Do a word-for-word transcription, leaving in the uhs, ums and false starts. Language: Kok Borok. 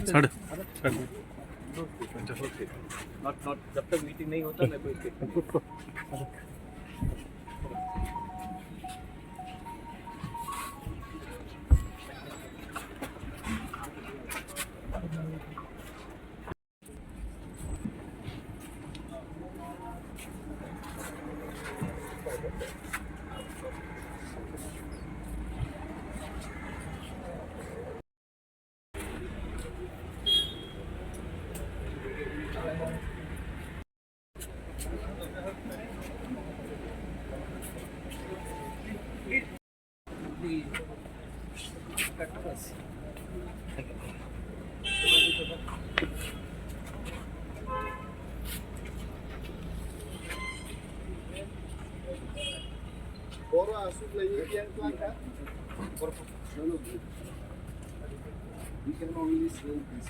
ছাড়। Not, not, जब तक मीटिंग नहीं होता, मैं कोई स्टेटमेंट नहीं। Boro aswk lai yang tuan ka. We can only say this.